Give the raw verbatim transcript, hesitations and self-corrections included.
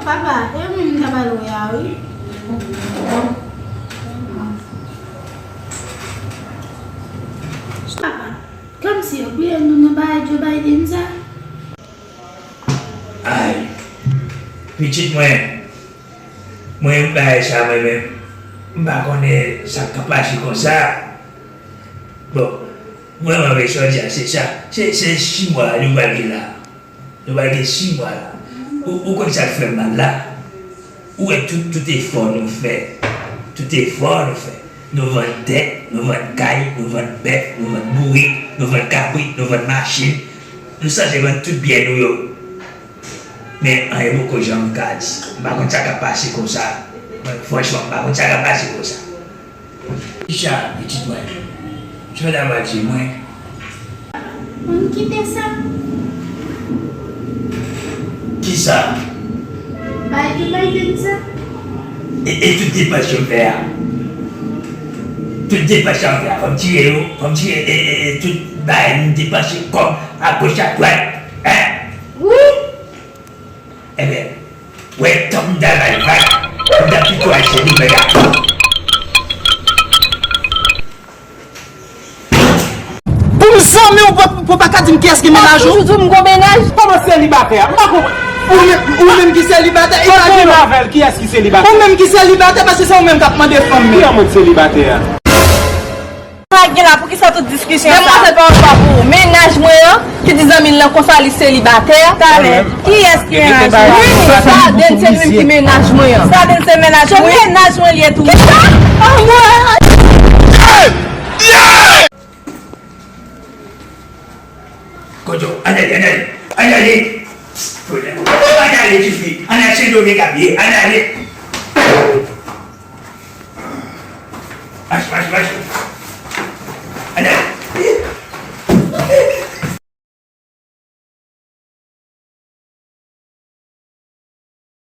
Papa, e mwen m ta pale w a wi. Papa, kòmsi yo kouye nou nan bagay Joe Biden sa? Ay, pitit mwen, mwen menm bagay sa mwen menm, m pa konnen sa k ap pase konsa. Bon, vrèman vre sa w di a se sa, se se sis mwa nou pral gen la. Nou pral gen sis mwa la. Ou ou konn sa k fè m mal la? Ou wè tout tout efò nou fè, tout efò nou fè, nou vann tè, nou vann kay, nou vann bèf, nou vann bourik, nou vann kabrit, nou vann machin, nou sanse vann tout byen nou yo. Men anyen poko janm ka di. M pa konn sa k ap pase konsa. Mwen franchman m pa konn sa k ap pase konsa. Kisa pitit mwen? Sa w ta pral di mwen? Ann kite sa. Kisa? Bay Joe Biden sa. E e tout depans yo m fè a? Tout depans sa m fè a fò m tire yo? Fò m tire e e e tout bagay m depanse kòb agoch adwat? Hein? Wi. Ebyen, wè tan m ta bay vag, m ta pito al sèvi vag a. Pou m zanmi w pou w pa ka di m kiyès ki mennaj ou? Toujou di w m gon mennaj. Kòman selibatè a? M pa konprann. Ou menm, ou menm ki selibatè, e pa gen lòt. Avè l, kiyès ki selibatè? Ou menm ki selibatè, paske se ou menm k ap mande fanm men. Ki an mòd selibatè a? Sa gen la, poukisa tout diskisyon sa? Demwazèl pa yon chwa pou ou. Mennaj mwen an, ki di zanmi l lan konsa li selibatè. Talè, kiyès ki mennaj mwen? Wi, Saden se li menm ki mennaj mwen an. Saden se mennaj mwen? Mennaj mwen li ye tou. Kisa? Anmwey! Kote w? Ann ale, ann ale, ann ale! Ann ale, tifi! Ann al Sendomeng ap ye! Ann ale!